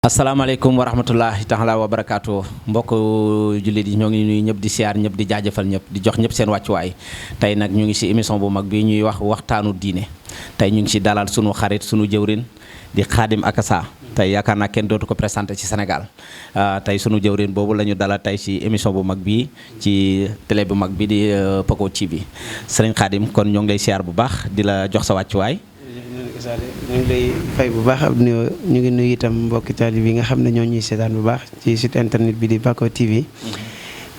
asalaamaaleykum wa rahmatullahi taala wa barakaatu mbokk jullit yi ñoo ngi nuyu ñëpp di siyaar ñëpp di jaajëfal ñëpp di jox ñëpp seen wàccuwaay tey nag ñu ngi ci émission bu mag bi ñuy wax waxtaanu diine tey ñu ngi ci dalal sunu xarit sunu jëwrin di Khadim Akassa tey yaakaar naa kenn dootu ko présenté ci Sénégal tey sunu jëwrin boobu la ñu dalal tey ci émission bu mag bi ci télé bu mag bi di Paco TV sëriñ Khadim kon ñoo ngi lay siyaar bu baax di la jox sa wàccuwaay. ñu ngi lay fay bu baax ab nuyoo ñu ngi nuyu itam mbokki taalibe yi nga xam ne ñoo ñuy seetaan bu baax ci site internet bi di Paco TV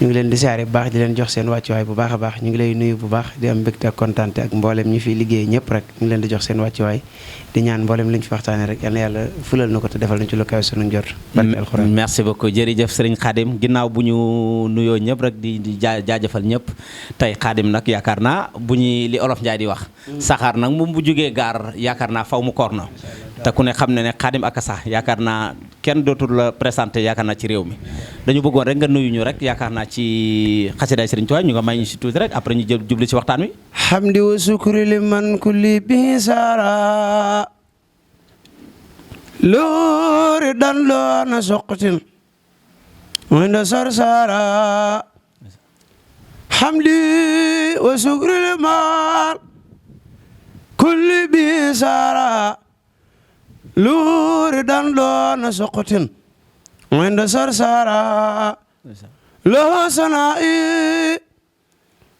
ñu ngi leen di siyaare bu baax di leen jox seen wàccuwaay bu baax a baax ñu ngi lay nuyu bu baax di am mbégte ak kontaante ak mboolem ñi fi liggéey ñëpp rek ñu ngi leen di jox seen wàccuwaay di ñaan mboolem li ñu fi waxtaanee rek yal na yàlla fulal na ko te defal nañu ci lu kaw sunu njort barke alxuraan. merci beaucoup jërëjëf sëriñ Khadim ginnaaw bu ñu nuyoo ñëpp rek di jaajëfal ñëpp tey Khadim nag yaakaar naa bu ñuy li olof Njaay di wax saxaar nag moom bu jógee gaar yaakaar naa faw mu koor na te ku ne xam ne Khadim Akassa yaakaar naa kenn dootul la présenté yaakaar naa ci réew mi dañu bëggoon rek nga nuyu ñu rek yaakaar naa ci xasidaay Sëriñ Tuubaa ñu nga may ñu si tuuti rek après ñu jubli ci waxtaan wi. hamdi wa sukri liman kulli bi sara loori dan loona soqtin wanda sarsara hamdi wa sukri liman kulli bi sara loori dan loona soqtin wanda sarsara له سنائي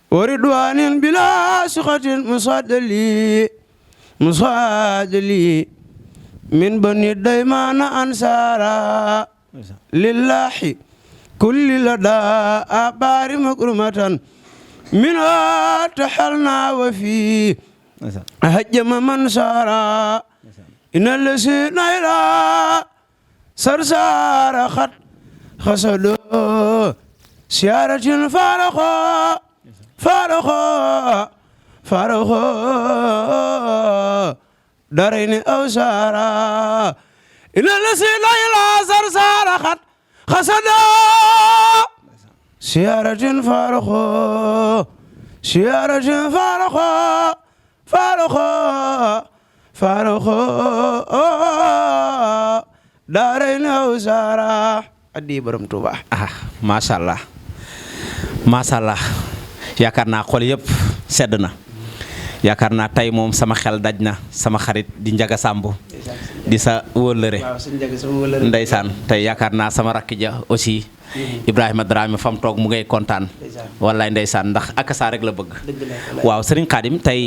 وردوان بلا سخط مصادلي من بني الديمان أنصارا لله كل لدى أبار مكرمة منها تحلنا وفي هجم من سارا إن الذين إلى سرسار خط خسدو سيارة فارخو دارين أو سارا إن الذين إلى سرسار خط خسدو سيارة فارخو دارين أو سارا addi borom Touba. macha allah yaakaar naa xol yëpp sedd na yaakaar naa tey moom sama xel daj na sama xarit di Njaga Samb di sa wóllëre ndeysaan tey yaakaar naa sama rakk ja aussi Ibrahima Dramé fam toog mu ngay kontaan wallaay ndeysaan ndax Akassa rek la bëgg waaw sëriñ Khadim tey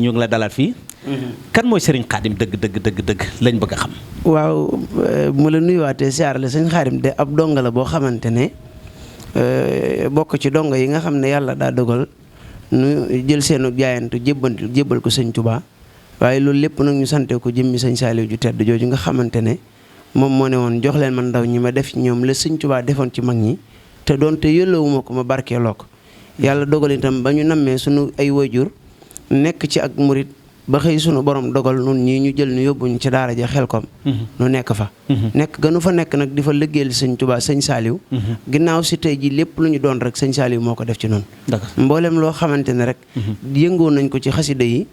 ñu ngi la dalal fii kan mooy sëriñ Khadim dëgg lañ bëgg a xam. waaw mu la nuyuwaatee siyaar la sëriñ Khadim de ab donga la boo xamante ne bokk ci donga yi nga xam ne yàlla daa dogal nu jël seenu jaayantu jébbal ko sëñ Touba waaye loolu lépp nag ñu sante ko jëmmi sëñ Saliou ju tedd jooju nga xamante ne moom moo ne woon jox leen man ndaw ñi ma def ñoom la sëñ Touba defoon ci mag ñi te doonte yëllawuma ko ma barkeeloo ko yàlla dogal itam ba ñu nammee sunu ay wayjur nekk ci ak murit ba xëy sunu borom dogal nun ñii ñu jël ñu yóbbuñu ci daara ja Xelkom nu nekk fa nekk gënu fa nekk nag di fa liggéeyal sëñ Touba sëñ Saliou ginnaaw si tey ji lépp lu ñu doon rek sëñ Saliou moo ko def ci noonu mboolem loo xamante ne rek yëngoo nañ ko ci xasida yi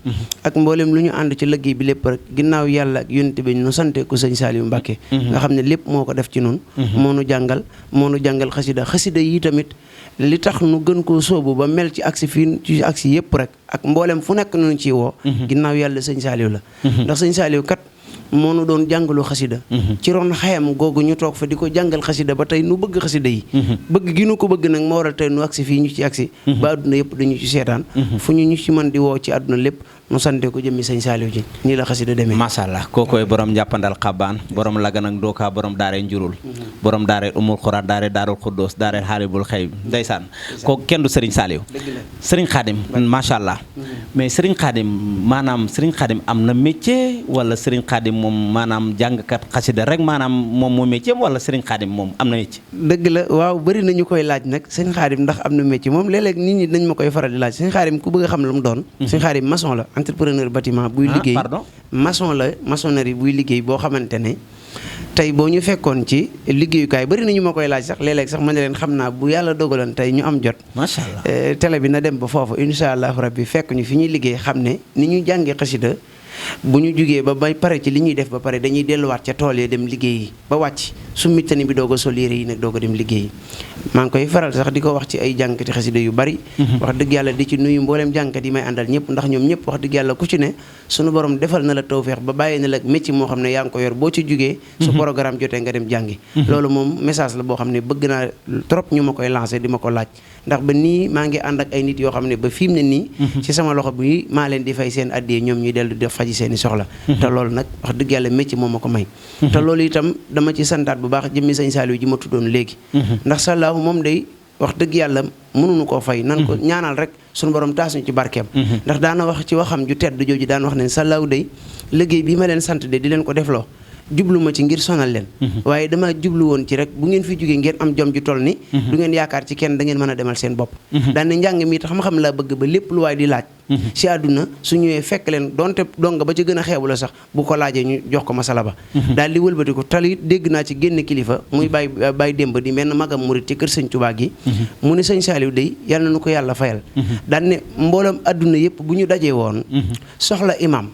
ak mboolem lu ñu ànd ci liggéey bi lépp rek ginnaaw yàlla ak yonent bi nu sante ko sëñ Saliou Mbacké nga xam ne lépp moo ko def ci noonu moo nu jàngal xasida yi tamit li tax nu gën koo sóobu ba mel ci aksi fii ci aksi yëpp rek ak mboolem fu nekk nu ciy woo ginnaaw yàlla sëñ Saliou la ndax sëñ Saliou kat moo nu doon jàngalu xasida ci ron xayam googu ñu toog fa di ko jàngal xasida ba tey nu bëgg xasida yi bëgg gi nu ko bëgg nag moo waral tey nu aksi fii ñu ci aksi ba àdduna yëpp dañu ci seetaan fu ñu ci mën di woo ci àdduna lépp nu sante ko jëmmi sëñ Saliou ji nii la xasida demee macha allah kookoy borom njàppandal xabaan borom lagan ak ndooka borom daaree njurul borom daaree umul xuraan daaree daarul xuddoos daaree xaalibul xëy ndeysaan kooku kenn du sëriñ Saliou sëriñ Khadim macha allah mais sëriñ Khadim maanaam sëriñ Khadim am na métier wala sëriñ Khadim moom maanaam jàngkat xasida rek maanaam moom moo métier wala sëriñ Khadim moom am na métier. dëgg la waaw bëri na ñu koy laaj nag sëriñ Khadim ndax am na métier moom léeg-léeg nit ñi dañ ma koy faral di laaj sëriñ Khadim ku bëgg a xam lu mu doon sëriñ Khadim maçon la entrepreneur bâtiment buy liggéey maçon la maçonnerie buy liggéey boo xamante ne tey boo ñu fekkoon ci liggéeyukaay bëri nañu ma koy laaj sax léeg-léeg sax ma ne leen xam naa bu yàlla dogaloon tey ñu am jot macha allah télé bi na dem ba foofu incha allahu rabbi fekk ñu fi ñuy liggéey xam ne ni ñu jàngee xasida bu ñu jugee ba bay pare ci li ñuy def ba pare dañuy delluwaat ca tool yi dem liggéeyi ba wàcc su mittani bi doog a sol yére yi nag doog a dem liggéeyi maa ngi koy faral sax di ko wax ci ay jànkati xasida yu bari wax dëgg yàlla di ci nuyu mbooleem jànkat yi may àndal ñëpp ndax ñoom ñëpp wax dëgg yàlla ku ci ne suñu borom defal na la tawfeex ba bàyyi na la métier moo xam ne yaa ngi ko yor boo ci jugee su programme jotee nga dem jàngi loolu moom message la boo xam ne bëgg naa trop ñu ma koy lancé di ma ko laaj ndax ba nii maa ngi ànd ak ay nit yoo xam ne ba fi mu ne nii ci sama loxo bi maa leen di fay seen addiyee ñoom ñuy dellu def faji seen i soxla te loolu nag wax dëgg yàlla métier moo ma ko may te loolu itam dama ci santaat bu baax jëmmi sëñ Saliou ji ma tuddoon léegi ndax sallaahu moom day wax dëgg yàlla mënuñu koo fay nan ko ñaanal rek suñu borom taas ñu ci barkeem ndax daana wax ci waxam ju tedd jooju daan wax ne sallaahu day liggéey bi ma leen sant de di leen ko defloo jublu ma ci ngir sonal leen waaye dama jublu woon ci rek bu ngeen fi jógee ngeen am jom ju toll ni du ngeen yaakaar ci kenn da ngeen mën a demal seen bopp daan ne njàng mi tax xam-xam laa bëgg ba lépp lu waay di laaj si àdduna su ñëwee fekk leen donte donga ba ci gën a xeebu la sax bu ko laajee ñu jox ko masala ba daal di wëlbati ko talit dégg naa ci génn kilifa muy bàyyi démb di menn magam murit ci kër sëñ Tuubaa gi mu ne sëñ Saliou day yàlla na nu ko yàlla fayal daan ne mbooloom àdduna yëpp bu ñu dajee woon soxla imam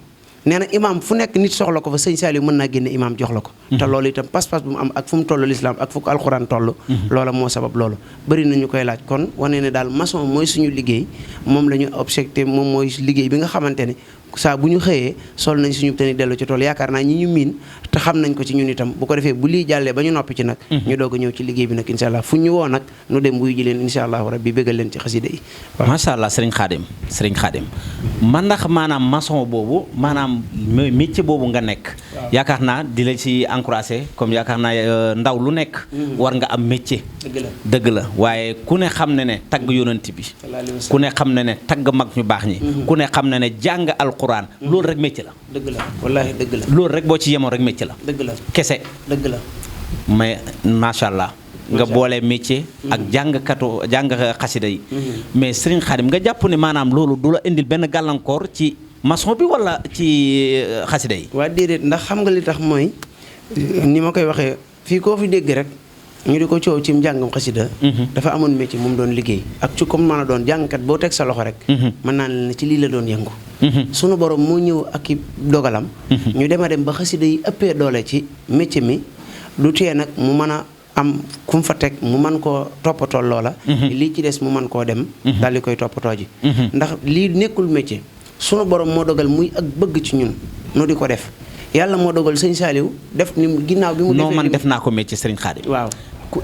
nee na imaam fu nekk nit soxla ko fa sëñ Saliou mën naa génne imaam jox la ko te loolu itam pas-pas bu mu am ak fu mu toll lislaam ak fu ko alxuraan toll loola moo sabab loolu bëri na ñu koy laaj kon wane ne daal maçon mooy suñu liggéey moom la ñu objecté moom mooy liggéey bi nga xamante ne saa bu ñu xëyee sol nañ suñu tani dellu ci tool yaakaar naa ñi ñu miin te xam nañ ko ci ñun itam bu ko defee bu lii jàllee ba ñu noppi ci nag ñu doog a ñëw ci liggéey bi nag incha allah fu ñu woo nag nu dem wuyu ji leen incha allahu rabbi bégal leen ci xasida yi macha allah sëriñ Xaadim man ndax maanaam maçon boobu maanaam métier boobu nga nekk yaakaar naa di la ci encouragé comme yaakaar naa ndaw lu nekk war nga am métier dëgg la waaye ku ne xam ne ne tagg yonent bi ku ne xam ne ne tagg mag ñu baax ñi ku ne xam ne ne jàng alquran loolu rek métier la dëgg la wallaahi dëgg la loolu rek boo ci yemoon rek métier la dëgg la kese dëgg la mais macha allah nga boole métier ak jàng xasida yi mais sëriñ Xaadim nga jàpp ne maanaam loolu du la indil benn gàllankoor ci maçon bi wala ci xasida yi waa déedéet ndax xam nga li tax mooy ni ma koy waxee fii koo fi dégg rek ñu di ko coow ci njàngam xasida dafa amoon métier moom doon liggéey ak ci comme mën a doon jàngkat boo teg sa loxo rek mën naa ne ci lii la doon yëngu sunu borom moo ñëw ak i dogalam ñu dem a dem ba xasida yi ëppee doole ci métier mi du tee nag mu mën a am ku mu fa teg mu mën koo toppatoo loola lii ci des mu mën koo dem daal di koy toppatoo ji ndax lii nekkul métier sunu borom moo dogal muy ak bëgg ci ñun nu di ko def yàlla moo dogal sëñ Saliou def ni ginnaaw bi mu defee non man def naa ko métier sëriñ Xaadim waaw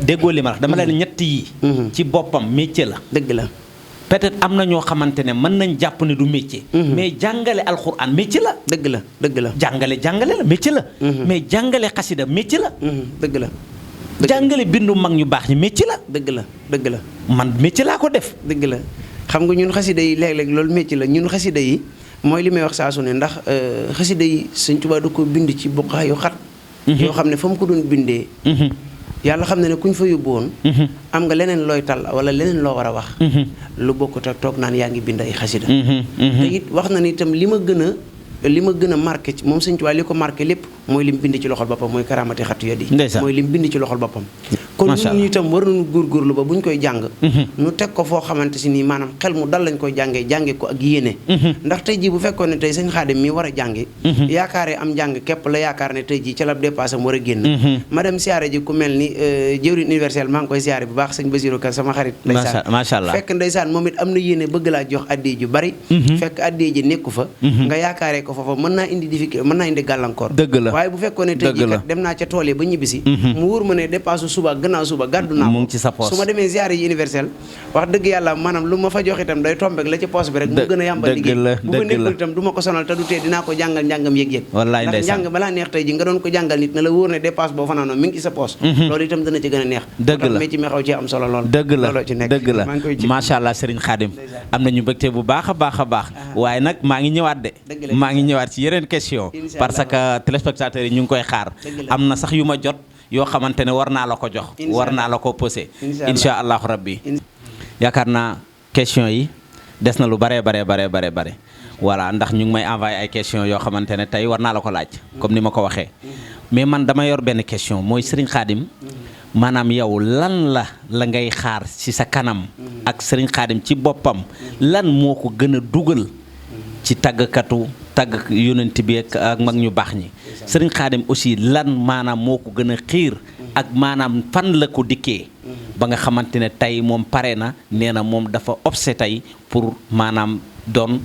déggoo li ma wax dama la ne ñett yi ci boppam métier la dëgg la peut-être am na ñoo xamante ne mën nañ jàpp ne du métier mais jàngale alxuraan métier la dëgg la dëgg la jàngale la métier la mais jàngale xasida métier la dëgg la jàngale bindu mag ñu baax ñi métier la dëgg la dëgg la man métier laa ko def dëgg la xam nga ñun xasida yi léeg-léeg loolu métier la ñun xasida yi mooy li may wax saa su ne ndax xasida yi Sëñ Tuubaa da ko bind ci buqaa yu xat yoo xam ne fa mu ko doon bindee yàlla xam ne ne kuñ fa yóbbu woon am nga leneen looy tal wala leneen loo war a wax lu bokkut ak toog naan yaa ngi bind ay xasida te it wax na ni itam li ma gën a marqué ci moom Sëñ Tuubaa li ko marqué lépp mooy lim bind ci loxol boppam mooy karaamati xattu yadi mooy lim bind ci loxol boppam kon ñu itam war nañu góorgóorlu ba bu ñu koy jàng ñu teg ko foo xamante si nii maanaam xel mu dal lañ koy jànge ko ak yéene ndax tey jii bu fekkoon ne tey sëñ Xaadim mi war a jàngi yaakaaree am njàng képp la yaakaar ne tey jii ca la dépassé mu war a génn ma dem siyaare ji ku mel ni jëwriñ universel maa ngi koy siyaare bu baax sëñ Basiru Ka sama xarit ndeysaan macha allah fekk ndeysaan moom it am na yéene bëgg laa jox addiya ju bari fekk addiya ji nekku fa nga yaakaaree ko foofa mën naa indi difficulté mën naa indi gàllankoor dëgg la waaye bu fekkoon ne tey jii kat dem naa ca tool yi ba ñibbisi mu wóor ma ne dépasse suba gannaaw suba gàddu naa ko su ma demee ziare yi universel wax dëgg yàlla maanaam lu ma fa jox itam day tombek la ci poos bi rek mu gën a yàmbal liggéey bu ma nekkul itam du ma ko sonal te du tee dinaa ko jàngal njàngam yëg-yëg ndax njàng balaa neex tey ji nga doon ko jàngal nit na la wóor ne dépasse boo fanaanoo mi ngi ci sa poos loolu itam dana ci gën a neex dëgg la mais ci mi xaw ci am solo lool dëgg la looloo ci nekk dëgg la macha allah Serigne Khadim am nañu mbégte bu baax a baax a baax waaye nag maa ngi ñëwaat de maa ngi ñëwaat ci yeneen question parce que téléspectateurs yi ñu ngi koy xaar am na sax yu ma jot yoo xamante ne war naa la ko jox war naa la ko posé insha allahu rabbi yaakaar naa question yi des na lu bare voilà ndax ñu ngi may envoyé ay question yoo xamante ne tey war naa la ko laaj comme ni ma ko waxee mais man dama yor benn question mooy Serigne Khadim maanaam yow lan la ngay xaar ci sa kanam ak Serigne Khadim ci boppam lan moo ko gën a dugal ci tàggkatu tàgg yonent bi ak mag ñu baax ñi sëriñ Xaadim aussi lan maanaam moo ko gën a xiir ak maanaam fan la ko dikkee ba nga xamante ne tey moom pare na nee na moom dafa obsé tey pour maanaam doon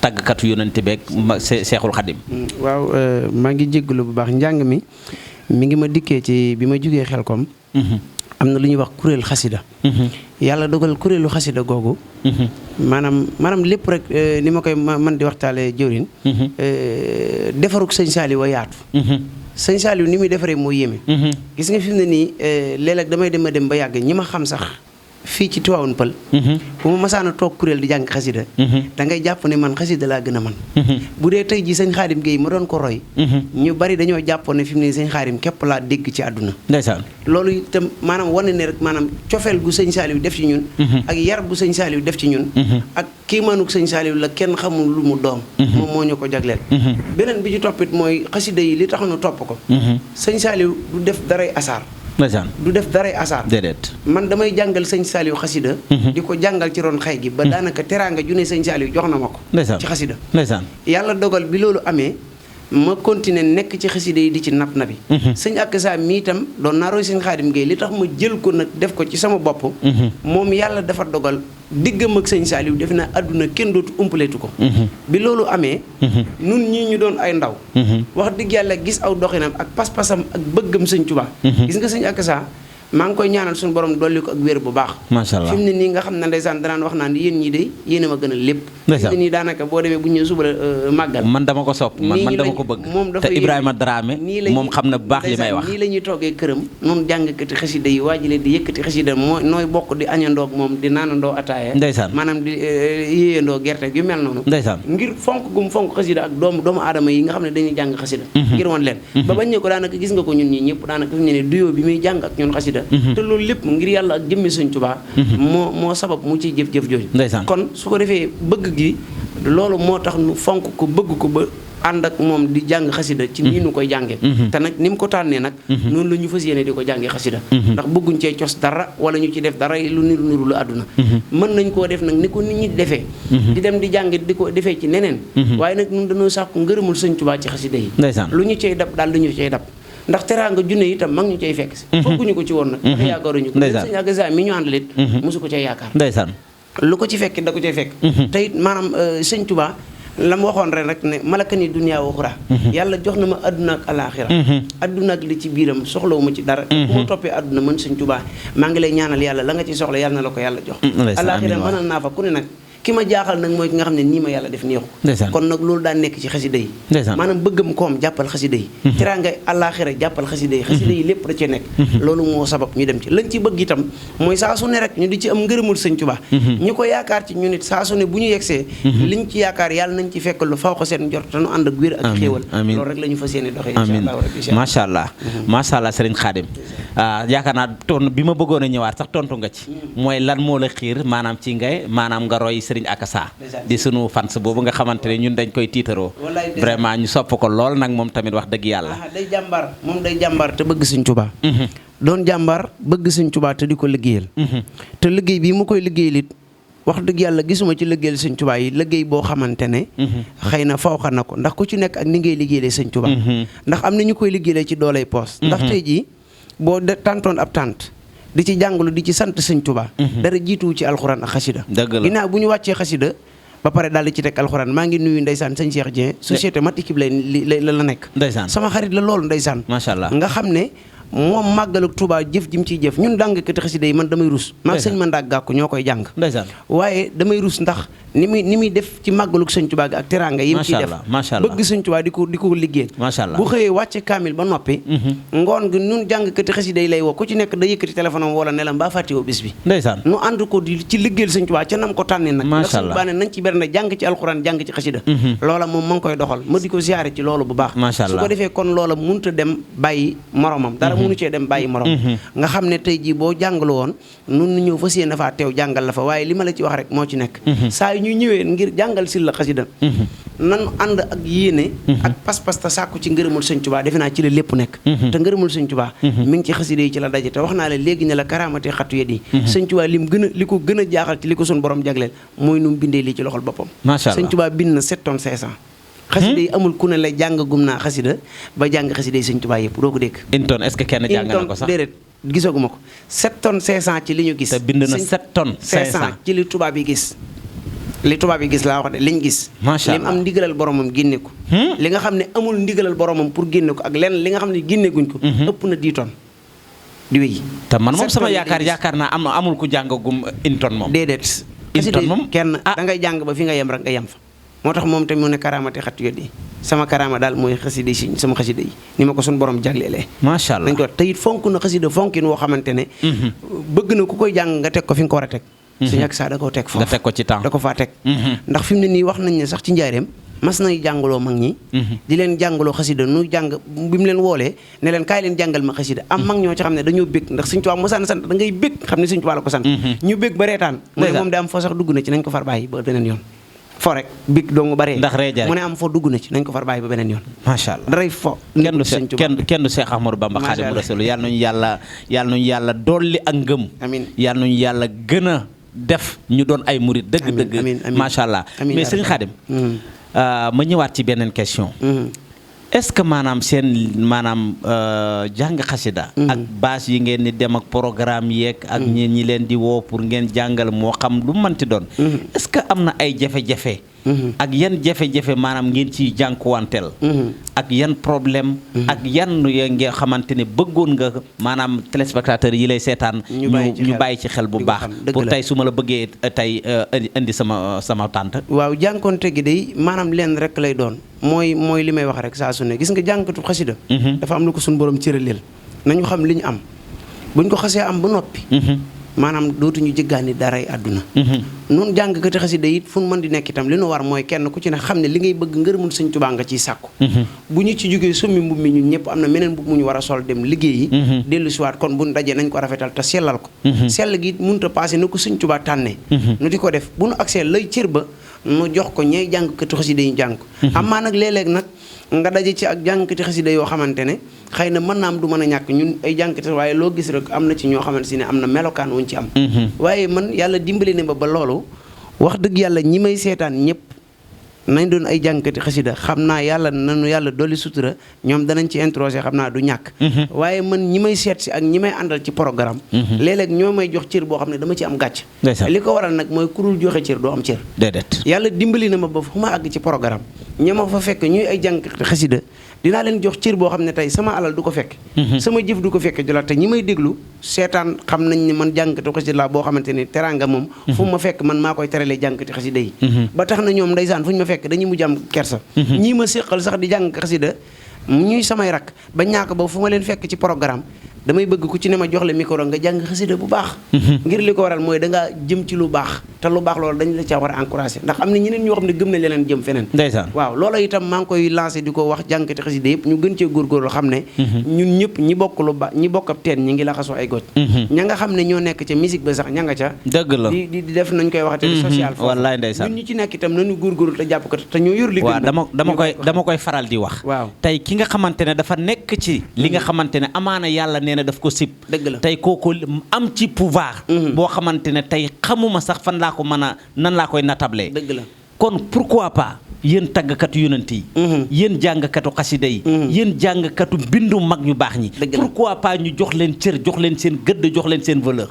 tàggkatu yonent beeg Seexul Xaadim. waaw maa ngi jégalu bu baax njàng mi ngi ma dikkee ci bi ma jugee Xelkom. am na lu ñuy wax kuréel xasida yàlla dogal kuréelu xasida googu maanaam lépp rek ni ma koy man di waxtaale jëwrin defaruk sëñ Saliou wa yaatu sëñ Saliou ni muy defaree moo yéeme gis nga fi mu ne nii léeg-léeg damay dem ba yàgg ñi ma xam sax fii ci Tivaouane Pël bu ma masaana toog kuréel di jàng xasida da ngay jàpp ne man xasida laa gën a man bu dee tey ji sëñ Xaadim Gueye ma doon ko roy ñu bari dañoo jàppoon ne fi mu ne sëñ Xaadim képp laa dégg ci àdduna ndeysaan loolu itam maanaam wane ne rek maanaam cofeel gu sëñ Saliou def ci ñun ak yar bu sëñ Saliou def ci ñun ak kiimaanuk sëñ Saliou la kenn xamul lu mu doom moom moo ñu ko jagleel beneen bi ci toppit mooy xasida yi li tax nu topp ko sëñ Saliou du def daray asaar du def daray asaar déedéet man damay jàngal sëñ Saliou xasida di ko jàngal ci ron xay gi ba daanaka teraanga ju ne sëñ Saliou jox na ma ko ci xasida yàlla dogal bi loolu amee ma continuer nekk ci xasida yi di ci nab nabi sëñ ak saa mi itam doon naa roy sëñ Xaadim Gueye li tax ma jël ko nag def ko ci sama bopp moom yàlla dafa dogal diggam ak sëñ Saliou defe naa àdduna kenn dootu umpaleetu ko bi loolu amee nun ñii ñu doon ay ndaw wax dëgg yàlla gis aw doxinam ak pas-pasam ak bëggam sëñ Tuubaa gis nga sëñ ak saa maa ngi koy ñaanal suñu borom dolli ko ak wér bu baax macha allah fi mu ne nii nga xam ne ndeysaan danaan wax naan yéen ñii de yéen a ma gën a lépp fi mu ne nii daanaka boo demee bu ñëw suba la màggal man dama ko sopp man dama ko bëgg moom dafa te Ibrahima Dramé moom xam na bu baax li may wax nii la ñuy toogee këram noonu jàngkati xasida yi waajile di yëkkati xasida mooy nooy bokk di añandoo ak moom di naanandoo ataaya ndeysaan maanaam di yéeyandoo gerte yu mel noonu ndeysaan ngir fonk gum fonk xasida ak doomu aadama yi nga xam ne dañuy jàng xasida ngir woon leen ba bañ ne ko daanaka gis nga ko ñun ñi ñëpp daanaka fi mu ne duyoo bi muy jàng ak ñun xasida te loolu lépp ngir yàlla ak jëmmi sëñ Tuubaa moo sabab mu ciy jëf-jëf jooju kon su ko defee bëgg gi loolu moo tax nu fonk ko bëgg ko ba ànd ak moom di jàng xasida ci nii nu koy jàngee te nag ni mu ko tànnee nag noonu la ñu fas yéene di ko jàngee xasida ndax bëgguñ cee cos dara wala ñu ci def dara lu niru lu àdduna mën nañ koo def nag ni ko nit ñi defee di dem di jàng di ko defee ci neneen waaye nag ñun dañoo sàkku ngërëmul sëñ Tuubaa ci xasida yi lu ñu cay dab daal lu ñu cay dab ndax teraanga junne itam mag ñu cay fekk si fokkuñu ko ci woon nag ndax yaakaaruñu ko sëñ Agaza mi ñu àndalit mosu ko cay yaakaar ndeysaan lu ko ci fekk da ko cay fekk te it maanaam sëñ Tuubaa la ma waxoon ren rek ne malakani dunya wa uxra yàlla jox na ma adduna ak alaaxira adduna ak li ci biiram soxlawu ma ci dara te bu ma toppee adduna mën sëñ Tuubaa maa ngi lay ñaanal yàlla la nga ci soxla yàlla na la ko yàlla jox alaaxira mënal naa fa ku ne nag ki ma jaaxal nag mooy ki nga xam ne nii ma yàlla def neexu kon nag loolu daan nekk ci xasida yi maanaam bëggam koom jàppal xasida yi teraanga àllaaxira jàppal xasida yi lépp da cee nekk loolu moo sabab ñu dem ci lañ ci bëgg itam mooy saa su ne rek ñu di ci am ngërëmul sëñ Tuubaa ñu ko yaakaar ci ñu nit saa su ne bu ñu yegsee liñ ci yaakaar yàlla nañ ci fekk lu faw ko seen njort te nu ànd ak wér ak xéewal loolu rek la ñu fas yéene doxee macha allah macha allah sëriñ Xaadim yaakaar naa bi ma bëggoon a ñëwaat sax tontu nga ci mooy lan moo la xiir maanaam ci ngay maanaam nga roy sëriñ Akassa di sunu fans boobu nga xamante ne ñun dañ koy tiitaroo vraiment ñu sopp ko lool nag moom tamit wax dëgg yàlla day jàmbaar te bëgg sëñ Tuubaa doon jàmbaar bëgg sëñ Tuubaa te di ko liggéeyal te liggéey bii mu koy liggéeyal it wax dëgg yàlla gisuma ci liggéeyal sëñ Tuubaa yi liggéey boo xamante ne xëy na fawxa na ko ndax ku ci nekk ak ni ngay liggéeyale sëñ Tuubaa ndax am na ñu koy liggéeyale ci doolay poos ndax tey jii boo tàntoon ab tànt di ci jàngalu di ci sant sëñ Tuubaa dara jiituwu ci alxuraan ak xasida ginnaaw bu ñu wàccee xasida ba pare daal di ci teg alxuraan maa ngi nuyu ndeysaan sëñ Cheikh Dieng société mat équipe la nekk sama xarit la loolu ndeysaan macha allah nga xam ne moom màggalu Tuubaa jëf ji mu ciy jëf ñun jàngkati xasida yi man damay rus maag sëñ ma ndaag gàkku ñoo koy jàng waaye damay rus ndax ni muy def ci màggaluk sëñ Tuubaa gi ak teraanga yi mu ciy def bëgg sëñ Tuubaa di ko liggéey bu xëyee wàcce kaamil ba noppi ngoon gi ñun jàngkati xasida yi lay woo ku ci nekk da yëkkati téléphone am wala ne la mbaa fàttewoo bis bi nu ànd ko di ci liggéeyal sëñ Tuubaa ca nam ko tànnee nag ndax sëñ Tuubaa ne nañ ci berne jàng ci alxuraan jàng ci xasida loola moom ma ngi koy doxal ma di ko ziyaare ci loolu bu baax su ko defee kon loola mënut a dem bàyyi moromam dara mënu cee dem bàyyi morom nga xam ne tey jii boo jàngalu woon nun ñëw fas yéene faa teew jàngal la fa waaye li ma la ci wax rek moo ci nekk saa yu ñuy ñëwee ngir jàngal si la xasida nan ànd ak yéene ak pas-pas te sàkku ci ngërëmul sëñ Tuubaa defe naa ci la lépp nekk te ngërëmul sëñ Tuubaa mi ngi ci xasida yi ci la daje te wax naa la léegi ne la karaamate xattu yet yi sëñ Tuubaa li ko gën a jaaxal ci li ko suñ borom jagleel mooy nu mu bindee lii ci loxol boppam sëñ Tuubaa bind na 7 tonnes 500 xasida yi amul ku ne la jàngagum naa xasida ba jàng xasida yi sëñ Tuubaa yëpp doo ko dégg. une tonne est-ce que kenn jàng na ko sax déedéet gisaguma ko 7 tonnes 500 ci li ñu gis. te bind na 7 tonnes 500 ci li tubaab yi gis. li tubaab yi gis laa wax de liñ gis. macha allah li am ndigalal boromam génne ko. li nga xam ne amul ndigalal boromam pour génne ko ak lenn li nga xam ne génne guñ ko. ëpp na 10 tonnes di wéy. te man moom sama yaakaar naa amul ku jàngagum une tonne moom. déedéet. une tonne moom kenn da ngay jàng ba fi nga yem rek nga yem fa. moo tax moom tamit mu ne karaamati xat yoddi sama karaama daal mooy xasida yi sama xasida yi ni ma ko suñu borom jaglelee. macha allah dañ ko te it fonk na xasida fonkin woo xamante ne. bëgg na ku koy jàng nga teg ko fi nga ko war a teg. suñu ak saa da koo teg foofu nga teg ko ci temps da ko faa teg. ndax fi mu ne nii wax nañ ne sax ci njaareem mas nay jàngaloo mag ñi. di leen jàngaloo xasida nu jàng bi mu leen woolee ne leen kaay leen jàngal ma xasida am mag ñoo ci xam ne dañoo bég ndax Sëñ Tuubaa mosaan sant da ngay bég xam ne Sëñ Tuubaa la ko sant. ñu bég ba reetaan mu ne moom da am foo sax dugg na ci nañ ko far bàyyi ba beneen yoon fo rek big doo nga baree ndax reeja mu ne am fo dugg na ci nañ ko far bàyyi ba beneen yoon. macha allah daray fo. kenn du Seex Ahmadou Bamba Xaadimu Rasuul yàlla nañu yàlla dolli ak ngëm. amiin yàlla nañu yàlla gën a def ñu doon ay murit dëgg-dëgg. macha allah mais sëñ Xaadim ma ñëwaat ci beneen question. est-ce que maanaam seen jàng xasida ak bâche yi ngeen di dem ak programme yeeg ak ñi leen di woo pour ngeen jàngal moo xam lu mënti doon. est-ce que am na ay jafe-jafe. ak yan jafe-jafe maanaam ngeen ciy jànkuwanteel. ak yan problème. ak yan nga xamante ne bëggoon nga maanaam téléspectateurs yi lay seetaan. ñu bàyyi ci xel bu baax. pour tey su ma la bëggee tey indi sama tànt. waaw jànkonte gi day maanaam lenn rek lay doon mooy li may wax rek saa su ne gis nga jànkatu xasida dafa am lu ko suñu borom cëraleel nañu xam li ñu am buñ ko xasee am ba noppi. maanaam dootuñu jéggaani daray àdduna. nun jàngkati xasida it fu mu mën di nekk itam li nu war mooy kenn ku ci ne xam ne li ngay bëgg ngërëmul Sëñ Tuubaa nga ciy sàkku. bu ñu ci jógee summi mbub mi ñun ñëpp am na meneen mbub mu ñu war a sol dem liggéeyi. dellu siwaat kon bu nu dajee nañ ko rafetal te sellal ko. sell gi mënut a passé na ko Sëñ Tuubaa tànnee. nu di ko def bu nu agsee lay cër ba nu jox ko ñay jàngkati xasida yi jàng ko. amaa nag léeg-léeg nag nga daje ci ak jàngkati xasida yoo xamante ne xëy na mën naa am du mën a ñàkk ñun ay jàngkati waaye loo gis rek am na ci ñoo xamante ne am na melokaan wuñ ci am. waaye man yàlla dimbali ne ba loolu wax dëgg yàlla ñi may seetaan ñëpp nañ doon ay jàngkati xasida xam naa yàlla nanu yàlla dolli sutura ñoom danañ ci introsé xam naa du ñàkk. waaye man ñi may seet si ak ñi may àndal ci programme. léeg-léeg ñoo may jox cër boo xam ne dama ci am gàcc. li ko waral nag mooy ku dul joxe cër doo am cër. déedéet yàlla dimbali na ma ba fu ma àgg ci programme ña ma fa fekk ñuy ay jàngkati xasida dinaa leen jox cër boo xam ne tey sama alal du ko fekk. sama jëf du ko fekk jolaat te ñi may déglu seetaan xam nañ ne man jàngkati xasida laa boo xamante ne teraanga moom. fu ma fekk man maa koy teralee jàngkati xasida yi. ba tax na ñoom ndeysaan fu ñu ma fekk dañuy mujj am kersa. ñii ma séqal sax di jàng xasida ñuy samay rak ba ñàkk ba fu ma leen fekk ci programme damay bëgg ku ci ne ma jox la micro nga jàng xasida bu baax. ngir li ko waral mooy dangaa jëm ci lu baax te lu baax loolu dañ la ca war a encouragé ndax am na ñeneen ñoo xam ne gëm nañ leneen jëm feneen. ndeysaan waaw loola itam maa ngi koy lancé di ko wax jàngkati xasida yëpp ñu gën cee góorgóorlu xam ne. ñun ñëpp ñi bokk lu baax ñi bokk ab teen ñi ngi la xasoo ay goj. ña nga xam ne ñoo nekk ca musique ba sax ña nga ca. dëgg la di def nañ koy waxate di social foofu wallaay ndeysaan ñun ñi ci nekk itam nañu góorgóorlu te jàpp ko te ñoo yor li. waaw dama koy faral di wax. waaw tey ki nga xamante ne dafa nekk ci li nga xamante ne amaana yàlla nee na daf ko sib. dëgg la tey kooku am ci pouvoir. boo xamante ne tey xamuma sax fan laa ko mën a nan laa koy natable. dëgg la kon pourquoi pas yéen tàggkatu yonent yi. yéen jàngkatu xasida yi. yéen jàngkatu bindu mag ñu baax ñi. pourquoi pas ñu jox leen cër jox leen seen gëdd jox leen seen valeur.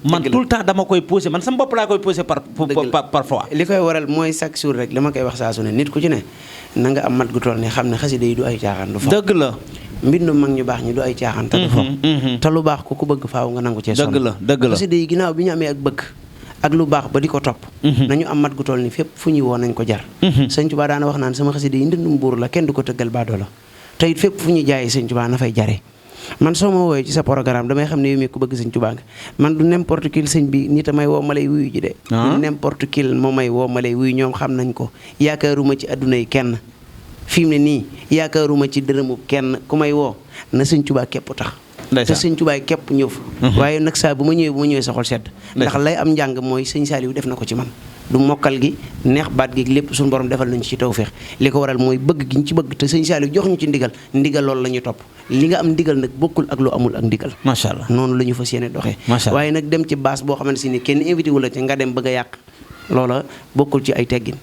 man tout le temps dama koy posé man sama bopp laa koy posé parfois. li koy waral mooy chaque jour rek li ma koy wax saa su ne nit ku ci ne na nga am mat gu toll ne xam ne xasida yi du ay caaxaan du fa. dëgg la. mbindu mag ñu baax ñi du ay caaxaan te du fo te lu baax ku bëgg faaw nga nangu cee sonn. dëgg la xasida yi ginnaaw bi ñu amee ak bëgg ak lu baax ba di ko topp nañu am mat gu toll ni fépp fu ñuy woo nañ ko jar. Sëñ Tuubaa daana wax naan sama xasida yi ndëndum buur la kenn du ko tëggal baadoo la te it fépp fu ñuy jaayee Sëñ Tuubaa na fay jare man soo ma woowee ci sa programme damay xam ne yow mii ku bëgg Sëñ Tuubaa nga man du n'importe qui sëñ bi nit a may woo ma lay wuyu ji de du n'importe qui moo may woo ma lay wuyu ñoom xam nañ ko yaakaaruma ci adduna yi kenn fi mu ne nii yaakaaruma ci dërëmu kenn ku may woo na Sëñ Tuubaa képp tax te Sëñ Tuubaa képp ñëw fa waaye nag saa bu ma ñëwee sa xol sedd ndax lay am njàng mooy Sëñ Saaliw def na ko ci man du mokkal gi neex baat gi lépp suñu borom defal nañu ci tawfeex li ko waral mooy bëgg gi ñu ci bëgg te Sëñ Saaliw jox ñu ci ndigal loolu la ñuy topp li nga am ndigal nag bokkul ak lu amul ak ndigal macha allah noonu la ñu fas yéene doxee waaye nag dem ci baas boo xamante ni kenn invité wu la ci nga dem bëgg a yàq loola bokkul ci ay teggin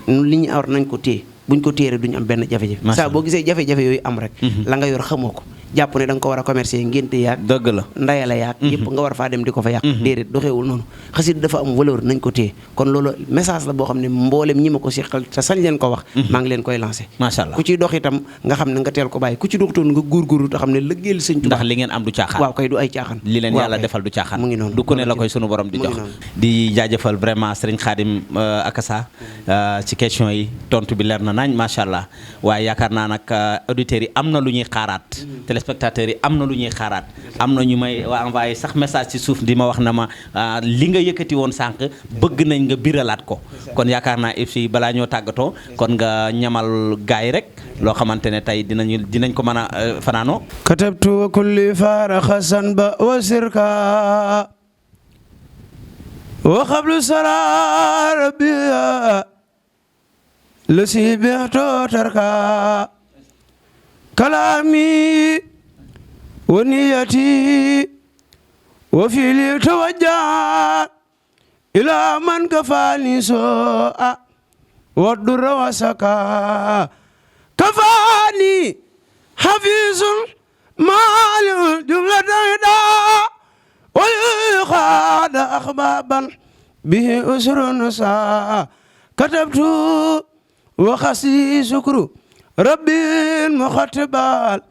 li ñu war nañ ko téye buñ ko téere duñ am benn jafe-jafe saa boo gisee jafe-jafe yooyu am rek la nga yor xamoo ko jàpp ne da nga ko war a commercer ngénte yaag dëgg la ndayala yaag yëpp nga war faa dem di ko fa yàq déedéet doxeewul noonu xasida dafa am valeur nañ ko téye kon loolu message la boo xam ne mboolem ñi ma ko seqal te sañ leen ko wax maa ngi leen koy lancé macha allah ku ciy dox itam nga xam ne nga teel ko bàyyi ku ci doxutoon nga góorgóorlu te xam ne lëggéeyal sëñ Tuubaa ndax li ngeen am du caaxaan waaw kay du ay caaxaan li leen yàlla defal du caaxaan mu ngi noonu du ko ne la koy sunu borom di jox di jaajëfal vraiment Serigne Khadim Akassa ci question yi tontu bi leer na nañ macha allah waaye yaakaar naa nag auditeurs yi am na lu ñuy xaaraat téléspectateurs yi am na lu ñuy xaaraat am na ñu may envoyé sax message ci suuf di ma wax na ma li nga yëkkati woon sànq bëgg nañ nga biralaat ko kon yaakaar naa if balaa ñoo tàggatoo kon nga ñamal gaay rek loo xamante ne tey dinañ ko mën a fanaanoo katabtu wa kulli faaraxa sanba wa sirka wa xablu sara rabbiya lasi bixto tarka kalaami wa niyati wa fili tawajja ila man kafani so'a wa durra wa saka kafani hafizun mali jumlatan da wal khada akhbaban bihi usrun sa katabtu wa khasi shukru rabbil mukhattabal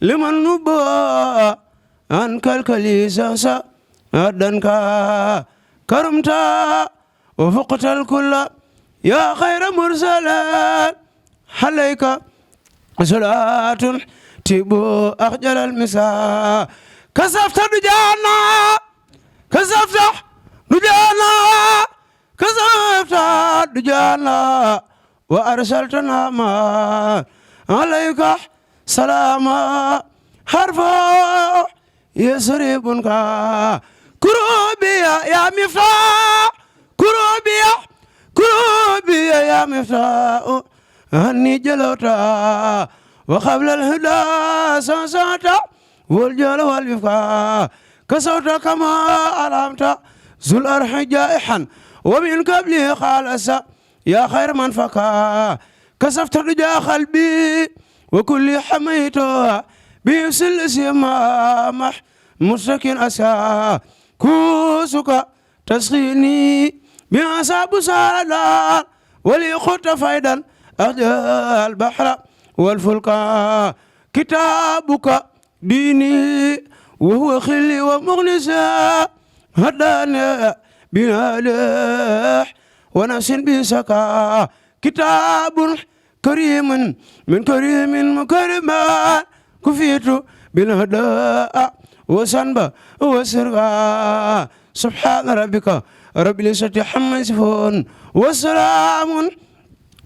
liman nuba an kalkali sa adanka karamta wa fuqtal kulla ya khayra mursalat halayka salatun tibu akhjal al misa kasafta dujana kasafta dujana wa arsaltana ma alayka salama harfa yasribunka kurubiya ya mifta kurubiya ya mifta anni jalota wa qabla al-huda sasata wal jala wal wifqa kasawta kama alamta zul arhi jaihan wa min qabli khalasa ya khayr man faka kasafta duja qalbi wa kulli hamayta bi silsima mustakin asa kusuka tasghini bi asabu salala wali khutta faidan ajal bahra wal fulka kitabuka dini wa huwa khilli wa mughnisa hadana binalih wa nafsin bisaka kitabun karimun min karimin mukariman kufitu bilhada wa sanba wa sirga subhana rabbika rabbil izzati amma yasifun wa salamun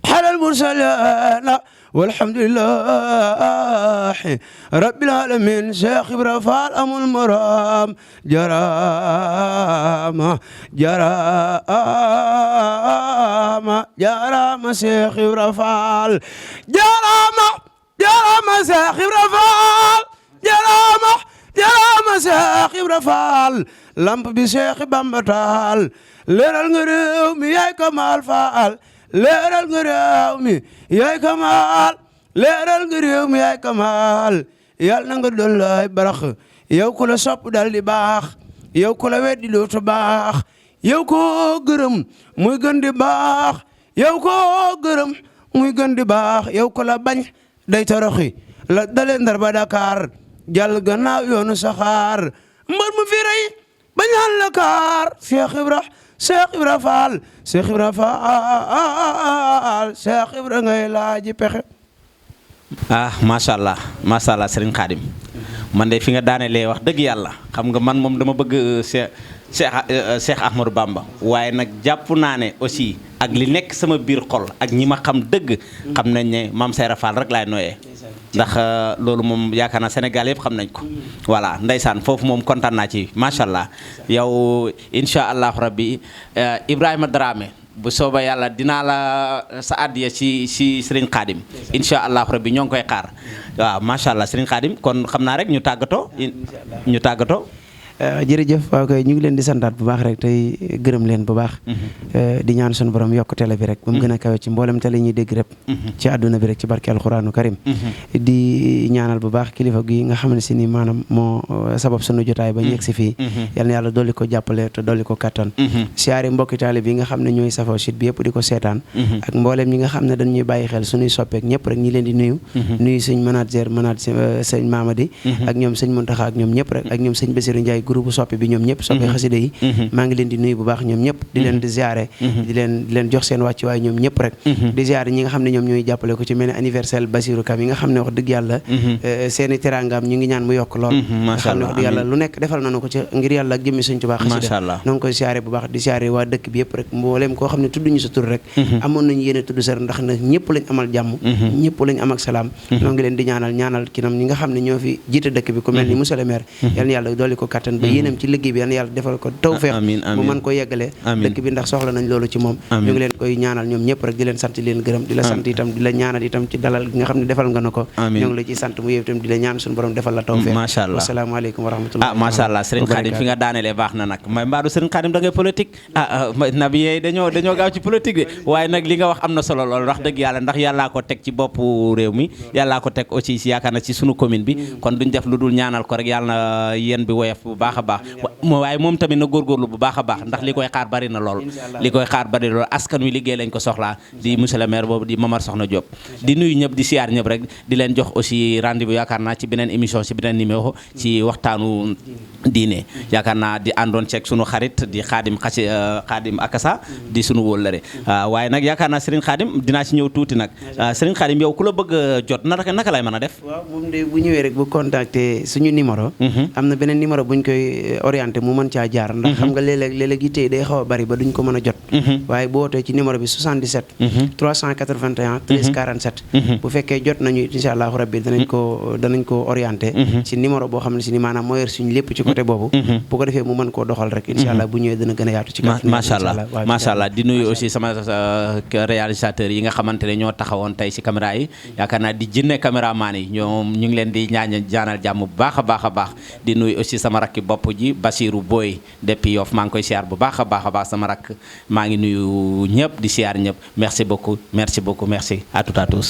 ala al mursalin والحمد لله رب العالمين شيخ برفال أم المرام جرام شيخ برفال جرام شيخ برفال جرام شيخ برفال لامب بشيخ بامبتال ليرال غريو مي ياي كمال فال leeral nga réew mi yaay kamaal leeral nga réew mi yaay kamaal yàlla na nga dollay barax yow ku la sopp dal di baax yow ku la weddi dootu baax yow ko gërëm muy gën di baax yow ko gërëm muy gën di baax yow ko la bañ day toroxi la dalee Ndar ba Dakar jàll gannaaw yoonu saxaar mbër mu fi rey bañ la kaar Cheikh Ibra Fall Cheikh Ibra Fall Cheikh Ibra ngay laaji pexe macha allah Serigne Khadim man de fi nga daanelee wax dëgg yàlla xam nga man moom dama bëgg Cheikh Ahmadou Bamba waaye nag jàpp naa ne aussi ak li nekk sama biir xol ak ñi ma xam dëgg xam nañ ne Mame Cheikh Fall rek laay nooyee ndax loolu moom yaakaar naa Sénégal yëpp xam nañ ko voilà ndeysaan foofu moom kontaan naa ci macha allah yow incha allahu rabbi Ibrahima Dramé bu sooba yàlla dinaa la sa addiya ci Serigne Khadim incha allahu rabbi ñoo ngi koy xaar waaw macha allah Serigne Khadim kon xam naa rek ñu tàggatoo. jërëjëf waaw kay ñu ngi leen di santaat bu baax rek tey gërëm leen bu baax di ñaan suñu borom yokk télé bi rek ba mu gën a kawe ci mboolem télé ñuy dégg rek ci àdduna bi rek ci barke alxuraanu karim di ñaanal bu baax kilifa gi nga xam ne si ni maanaam moo sabab sunu jotaay ba ñu yegg si fii yal na yàlla dolli ko jàppale te dolli ko kattan siyaare mbokki taalib yi nga xam ne ñooy safoo site bi yëpp di ko seetaan ak mboolem ñi nga xam ne dañuy bàyyi xel suñuy soppeek ñëpp rek ñi leen di nuyu sëñ manager sëñ Mamadi ak ñoom sëñ Muntaxa ak ñoom ñëpp rek ak ñoom sëñ Bassirou Ndiaye groupe soppe bi ñoom ñëpp soppe xasida yi maa ngi leen di nuyu bu baax ñoom ñëpp di leen di ziare di leen jox seen wàcc waaye ñoom ñëpp rek di ziare ñi nga xam ne ñoom ñooy jàppale ko ci mel ne anniversaire Bassirou Kam yi nga xam ne wax dëgg yàlla seeni teraangaam ñu ngi ñaan mu yokk lool nga xam ne wax dëgg yàlla lu nekk defal nañu ko ci ngir yàlla ak jëmmi sëñ Tuubaa xasida noo ngi koy ziare bu baax di ziare waa dëkk bi yëpp rek mbooleem koo xam ne tudd ñu sa tur rek amoon nañu yéene tudd sa ndax nag ñëpp lañ amal jàmm ñëpp lañ am ak salaam noo ngi leen di ñaanal kinam ñi nga xam ne ñoo fi jiite dëkk bi ku mel ni monsieur le maire yal na yàlla dolli ko kattan ba yéenam ci liggéey bi yal na yàlla defal ko tawfeex mu mën ko yeggale dëkk bi ndax soxla nañ loolu ci moom ñu ngi leen koy ñaanal ñoom ñëpp rek di leen sant di leen gërëm di la sant itam di la ñaanal itam ci dalal gi nga xam ne defal nga na ko ñoo ngi la ci sant mu yow itam di la ñaan suñu borom defal la tawfeex macha allah wasalaamaaleykum wa rahmatulah macha allah Serigne Khadim fi nga daanelee baax na nag may mbaadu Serigne Khadim da ngay politique nabi yeey dañoo gaaw ci politique de waaye nag li nga wax am na solo lool wax dëgg yàlla ndax yàllaa ko teg ci boppu réew mi yàllaa ko teg aussi si yaakaar na ci sunu commune bi kon duñ def lu dul ñaanal ko rek yàlla na yéen bi woyof bu baax a baax waaye moom tamit na góorgóorlu bu baax a baax ndax li koy xaar bari na lool li koy xaar bari lool askan wi liggéey lañ ko soxlaa di monsieur le maire boobu di Momar Soxna Diop di nuyu ñëpp di siyaar ñëpp rek di leen jox aussi rendez-vous yaakaar naa ci beneen émission ci beneen numéro ci waxtaanu diine yaakaar naa di àndoon ceeg sunu xarit di Xaadim Akasa di sunu wóllëre waaye nag yaakaar naa Serigne Khadim dinaa ci ñëw tuuti nag Serigne Khadim yow ku la bëgg a jot naka lay mën a def waaw moom de bu ñëwee rek bu contacter suñu numéro am na beneen numéro buñ koy orienté mu mën caa jaar ndax xam nga léeg-léeg yi tey day xaw a bari ba duñ ko mën a jot waaye bu wootee ci numéro bi 77 381 13 47 bu fekkee jot nañu insha allahu rabbi danañ ko orienté ci numéro boo xam ne si ni maanaam moo yor suñu lépp ci côté boobu bu ko defee mu mën koo doxal rek insha allah bu ñëwee dana gën a yaatu ci macha allah di nuyu aussi sama réalisateur yi nga xamante ne ñoo taxawoon tey ci caméra yi yaakaar naa di jinne caméraman yi ñoom ñu ngi leen di jaanal jàmm bu baax a baax di nuyu aussi sama rakki bopp ji Basirou Boy depuis Yoff maa ngi koy siyaar bu baax a baax sama rakk maa ngi nuyu ñëpp di siyaar ñëpp merci beaucoup merci à tout à tous